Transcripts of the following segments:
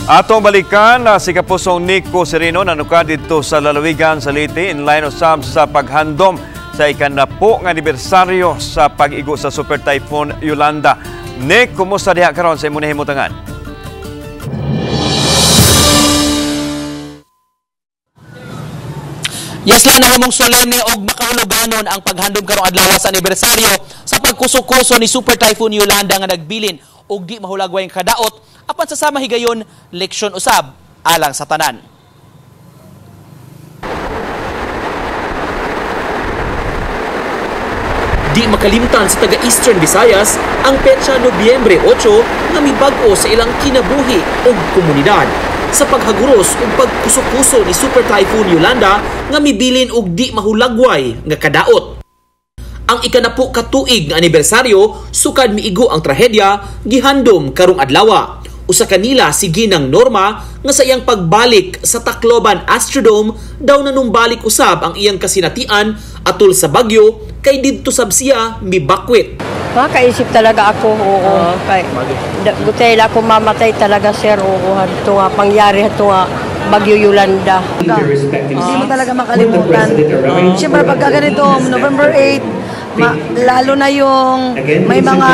Atong balikan si Kapusong Nico Sereno nanuka didto sa lalawigan sa Leyte in line usab sa paghandom sa ikanapo nga anibersaryo sa pag-igo sa Super Typhoon Yolanda. Nick, kumusta diha karon sa imong nahimutangan? Yes lang, nahimong solemne og makahuluganon ang paghandom karong adlaw sa anibersaryo sa pagkuso-kuso ni Super Typhoon Yolanda nga nagbilin og di mahulagway ang kadaot apan sa sama higayon leksyon usab alang sa tanan. Di makalimtan sa taga Eastern Visayas ang petsa Nobyembre 8 nga mibag-o sa ilang kinabuhi ug komunidad sa paghaguros ug pagkuso-kuso ni Super Typhoon Yolanda nga mibilin og di mahulagway nga kadaot. Ang ikanapu ka tuig nga anibersaryo sukad miigo ang trahedya gihandom karong adlawa. Usa kanila si Ginang Norma nga sa iyang pagbalik sa Tacloban Astrodome daw nanumbalik usab ang iyang kasinatian atol sa bagyo kay didto sab siya mibakwit. Makaisip talaga ako, oo. Kay gutay ako mamatay talaga, sir, oo. Ito nga pangyari ito nga Bagyo Yolanda. Hindi mo talaga makalimutan. Siyempre pagka ganito, November 8, lalo na yung may mga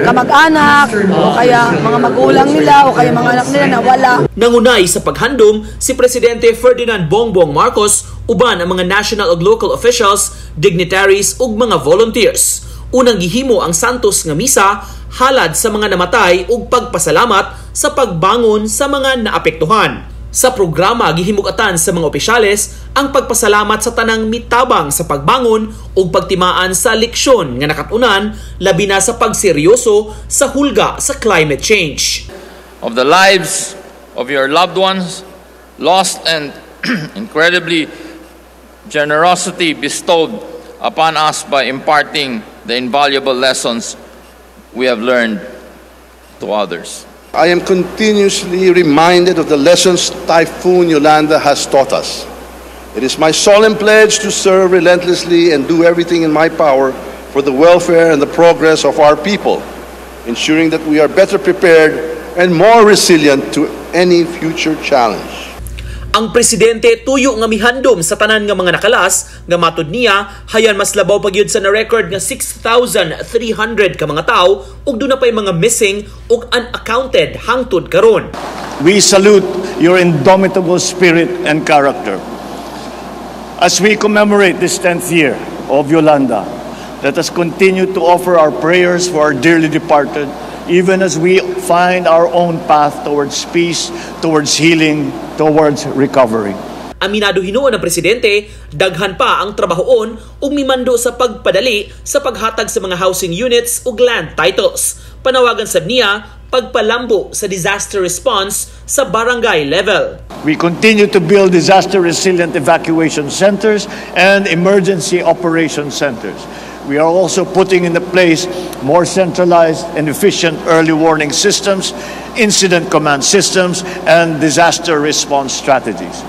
kamag-anak o kaya mga magulang nila o kaya mga anak nila na wala. Nangunay sa paghandom si Presidente Ferdinand Bongbong Marcos uban ang mga national ug local officials, dignitaries ug mga volunteers. Unang gihimo ang Santos nga misa halad sa mga namatay ug pagpasalamat sa pagbangon sa mga naapektuhan. Sa programa gihimugatan sa mga opisyales ang pagpasalamat sa tanang mitabang sa pagbangon ug pagtimaan sa leksyon nga nakatunan labi na sa pagseryoso sa hulga sa climate change. Of the lives of your loved ones lost and incredibly generosity bestowed upon us by imparting the invaluable lessons we have learned to others. I am continuously reminded of the lessons Typhoon Yolanda has taught us. It is my solemn pledge to serve relentlessly and do everything in my power for the welfare and the progress of our people, ensuring that we are better prepared and more resilient to any future challenge. Ang presidente tuyo nga mihandom sa tanan nga mga nakalas nga matud niya hayan mas labaw pa gyud sa na-record nga 6,300 ka mga tawo ug duna pay mga missing ug unaccounted hangtod karon. We salute your indomitable spirit and character. As we commemorate this 10th year of Yolanda, let us continue to offer our prayers for our dearly departed, even as we find our own path towards peace, towards healing, towards recovery. Aminado hinuon ang presidente, daghan pa ang trabahoon ug mimando sa pagpadali sa paghatag sa mga housing units ug land titles. Panawagan sab niya pagpalambo sa disaster response sa barangay level. We continue to build disaster resilient evacuation centers and emergency operation centers. We are also putting into place more centralized and efficient early warning systems, incident command systems, and disaster response strategies.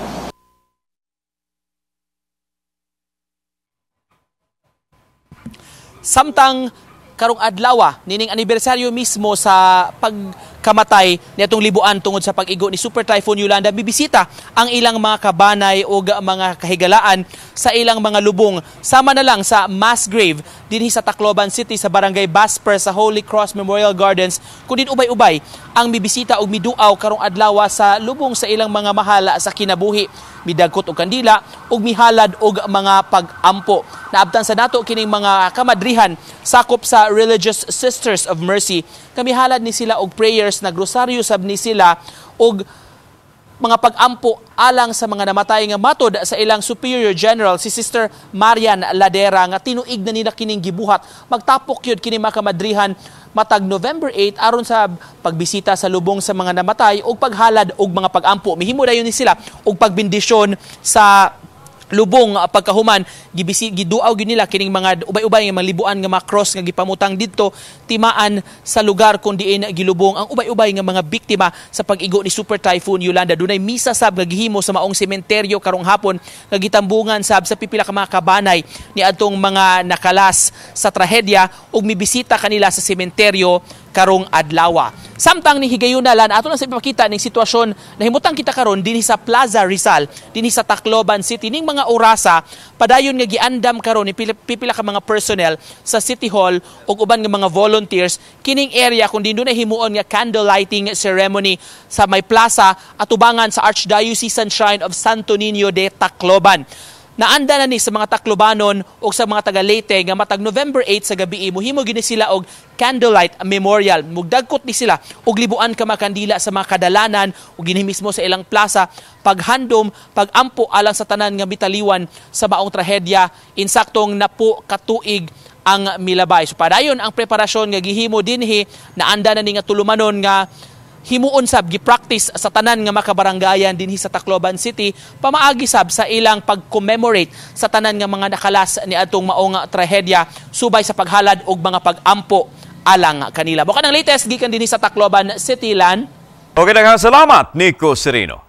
Samtang karong adlaw nining anibersaryo mismo sa pagkamatay niatong libuan tungod sa pag-igo ni Super Typhoon Yolanda, bibisita ang ilang mga kabanay o mga kahigalaan sa ilang mga lubong. Sama na lang sa mass grave dinhi sa Tacloban City sa Barangay Basper sa Holy Cross Memorial Gardens, kun din ubay-ubay ang mibisita og miduaw karong adlaw sa lubong sa ilang mga mahal sa kinabuhi. Midagkot og kandila ug mihalad og mga pag-ampo. Naabtan sa nato kining mga kamadrihan sakop sa Religious Sisters of Mercy. Kamihalad ni sila og prayers, nagrosaryo sab ni sila og mga pag-ampo alang sa mga namatay nga matod sa ilang Superior General si Sister Marian Ladera nga tinuig na nila kining gibuhat. Magtapok yun kini mga kamadrihan matag November 8 aron sa pagbisita sa lubong sa mga namatay og paghalad og mga pag-ampo. Mihimo dayon ni sila og pagbendisyon sa lubong pagkahuman. Giduaw gyud nila kining mga ubay-ubay nga mga libuan nga mga cross nga gipamutang didto timaan sa lugar kun diin gilubong ang ubay-ubay nga mga biktima sa pag-igo ni Super Typhoon Yolanda. Dunay misa sab nga gihimo sa maong sementeryo karong hapon nga gitambungan sab sa pipila ka mga kabanay ni adtong mga nakalas sa trahedya ug mibisita kanila sa sementeryo karong adlaw. Samtang ni higayuna lan ato na sa ipakita ning sitwasyon nahimutang kita karon dinhi sa Plaza Rizal, dinhi sa Tacloban City. Ning mga orasa, padayon nga giandam karon ni pipila ka mga personnel sa City Hall ug uban nga mga volunteers kining area kung diin dunay himuon nga candle lighting ceremony sa may plaza atubangan sa Archdiocesan Shrine of Santo Niño de Tacloban. Naanda na ni sa mga Taclobanon o sa mga taga Leyte nga matag November 8 sa gabi, muhimo gini sila og candlelight memorial. Mugdagkot ni sila og libuan ka mga kandila sa mga kadalanan ug dinhi mismo sa ilang plaza, paghandom, pagampo alang sa tanan nga mitaliwan sa maong trahedya insaktong 10 ka tuig ang milabay. So padayon ang preparasyon nga gihimo dinhi. Naanda na ni nga tulumanon nga himuon sab, gi-practice sa tanan nga makabaranggayan dinhi sa Tacloban City pamaagi sab sa ilang pag-commemorate sa tanan nga mga nakalas ni adtong maong trahedya subay sa paghalad og mga pag-ampo alang kanila. Mao kanang latest gikan dinhi sa Tacloban City, Lan. Okay, daghang salamat, Nico Serino.